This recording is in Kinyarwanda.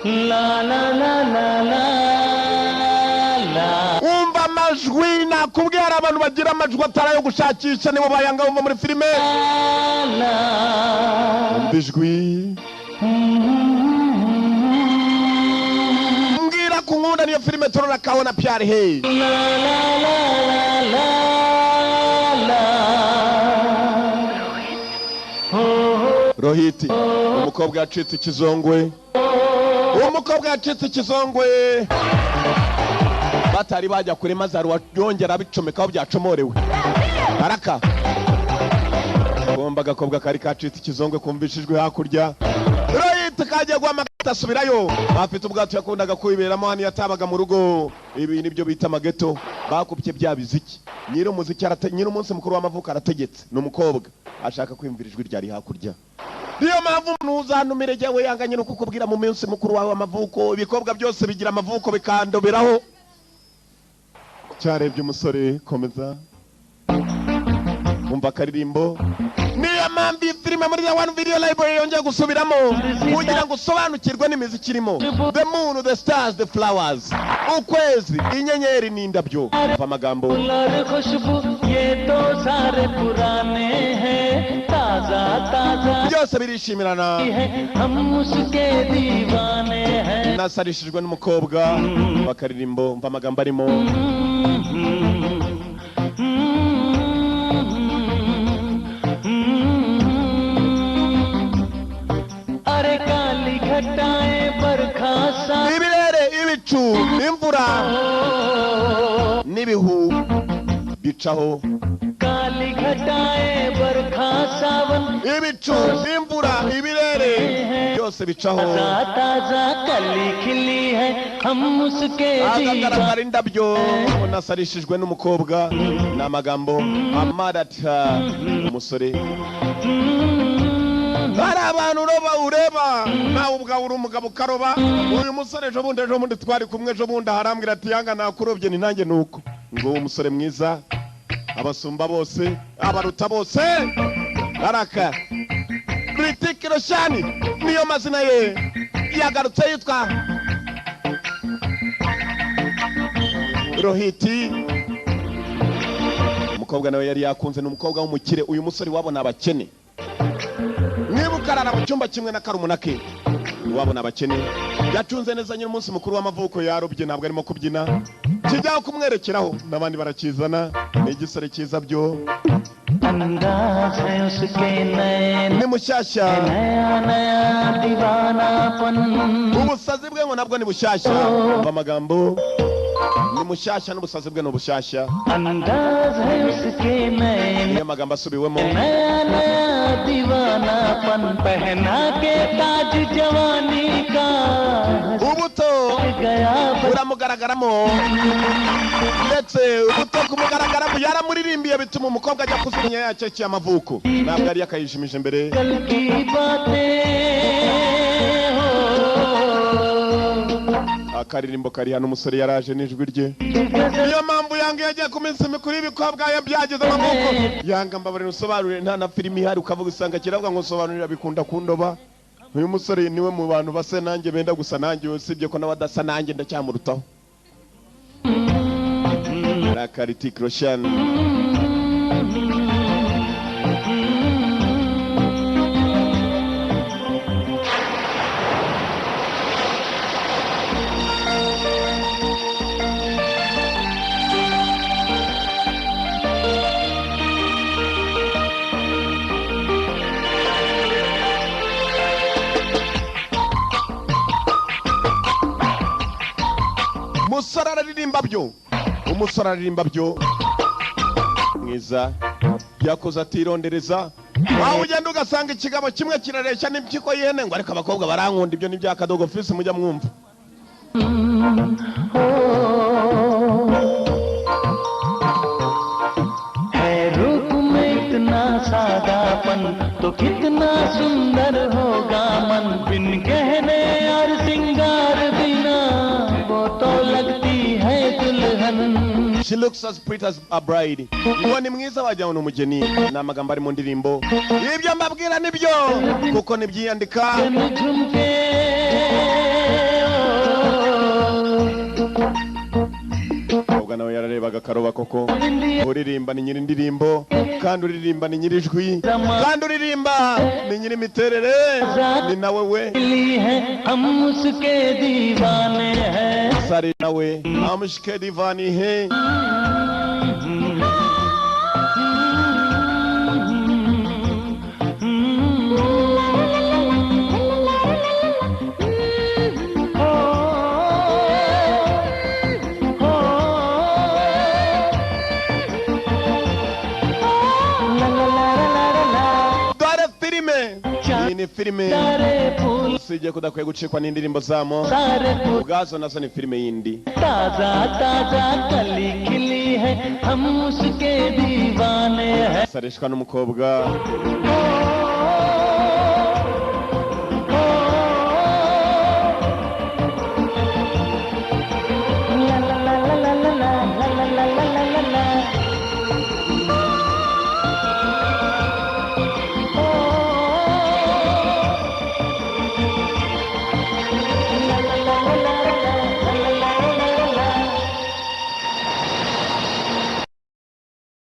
La la la la la la. Wumva amajwi, nakubwiye, hari abantu bagira amajwi atari ayo gushakisha, nibo bayanga. Wumva muri filime, La. wumva ijwi, mbwira ku nkunda, niyo filime turora kabona Pyar Hai. La la la la la. Rohit, umukobwa yacitse ikizongwe, umukobwa yacitse ikizongwe, batari bajya kure, maze hari uwayongera abicomekaho byacomorewe araka bomba. Agakobwa kari kacitse ikizongwe kumvishijwe hakurya. Rohit kagiye guhamagara, asubirayo. Afite ubwato yakundaga kwiberamo hano, yatabaga mu rugo. Ibi nibyo bita amageto. Bakubye bya biziki, nyiri umuziki nyiri umunsi mukuru w'amavuko arategetse. Ni umukobwa ashaka kwiyumvira ijwi ryari hakurya. Niyo mpamvu umuntu uzantumire jyewe yanga nyine kukubwira mu minsi mukuru wawe w'amavuko. Ibikobwa byose bigira amavuko bikandoberaho. Cyarebye umusore, komeza umva akaririmbo. Niyo mpamvu iyi filime muri The One Video Library yongeye gusubiramo kugira ngo usobanukirwe n'imiziki irimo. The moon, the stars, the flowers, ukwezi, inyenyeri n'indabyo. Umva amagambo. और खुशबू ये तो सारे पुराने हैं, ताजा ताजा Byose birishimirana. है, हम उसके दीवाने हैं। Nasarishijwe n'umukobwa. Umva akaririmbo, umva amagambo arimo. अरे काली घटाएं, बरखा सा Ibirere, ibicu, imvura n'ibihu bicaho. काली घटाएं, बरखा, सावन, Ibicu, imvura, ibirere byose bicaho. ताजा ताजा कली खिली है, हम उसके Ahagaragara indabyo. Nasarishijwe n'umukobwa ni amagambo amarata umusore. Hari abantu uroba, ureba nawe ubwawe uri umugabo ukaroba. Uyu musore ejo bundi twari kumwe, ejo bundi harambwira ati: "Yanga, nakurobye." Ni nanjye nuko ngo uwo musore mwiza abasumba bose, abaruta bose, araka Hrithik Roshan niyo mazina ye. Yagarutse yitwa Rohit. Umukobwa nawe yari yakunze ni umukobwa w'umukire. Uyu musore wabo ni abakene. Niba ukarara mu cyumba kimwe na karumuna ke, iwabo ni abakene. Yacunze neza nyine umunsi mukuru w'amavuko, yarobye, ntabwo arimo kubyina. Kijyaho kumwerekeraho n'abandi barakizana. Ni igisore cyiza byo. अंदाज है उसके नए Ni mushyashya. नया नया दीवानापन। Ubusazi bwe ngo nabwo ni bushyashya. Umva amagambo, ni mushyashya n'ubusazi bwe ni ubushyashya. अंदाज है उसके नए Niyo magambo asubiwemo. नया नया दीवानापन, पहना के ताज जवानी का Ubuto गया। buramugaragaramo, ndetse ubuto kumugaragaramo yaramuririmbiye bituma umukobwa ajya kuzinya ya keke y'amavuko, ntabwo yari yakayishimije mbere. कल की बातें हो। Akaririmbo kari hano, umusore yaraje n'ijwi rye. Niyo mpamvu yanga iyo agiye ku minsi mikuru y'ibikobwa byagize amavuko. Yanga, mbabarira usobanurire, nta na filimi ihari, ukavuga usanga kiravuga ngo nsobanurira, bikunda kundoba. Uyu musore niwe mu bantu basa nanjye, benda gusa nanjye, usibye ko nawe adasa nanjye, ndacyamurutaho. Raka Hrithik Roshan. Umusore araririmba byo, umusore araririmba byo mwiza, yakoze atirondereza. Aho ugenda ugasanga ikigabo kimwe kirareshya n'impyiko y'ihene ngo: "Ariko abakobwa barankunda." Ibyo ni bya kadogo fisi mujya mwumva. हो है रूप में इतना सादापन तो कितना सुंदर होगा मन, बिन गहने और सिंगार बिना वो तो लगती है दुल्हन। She looks as pretty as a bride, ngo ni mwiza wagira ngo ni umugeni. Ni amagambo ari mu ndirimbo. Ibyo mbabwira nibyo kuko nibyiyandika. झुमके Yararebaga akaroba koko. Uririmba ni nyiri indirimbo, kandi uririmba ni nyiri ijwi, kandi uririmba ni nyiri imiterere, ni nawe we. मिली है, हम उसके दीवाने हैं। Sari nawe हम उसके दीवाने हैं। Dore filime, iyi ni filime. सारे फूल Usibye kudakwiye gucikwa n'indirimbo zamo सारे फूल ubwazo, nazo ni filime yindi. ताजा ताजा कली खिली है, हम उसके दीवाने हैं। Sarishwa n'umukobwa.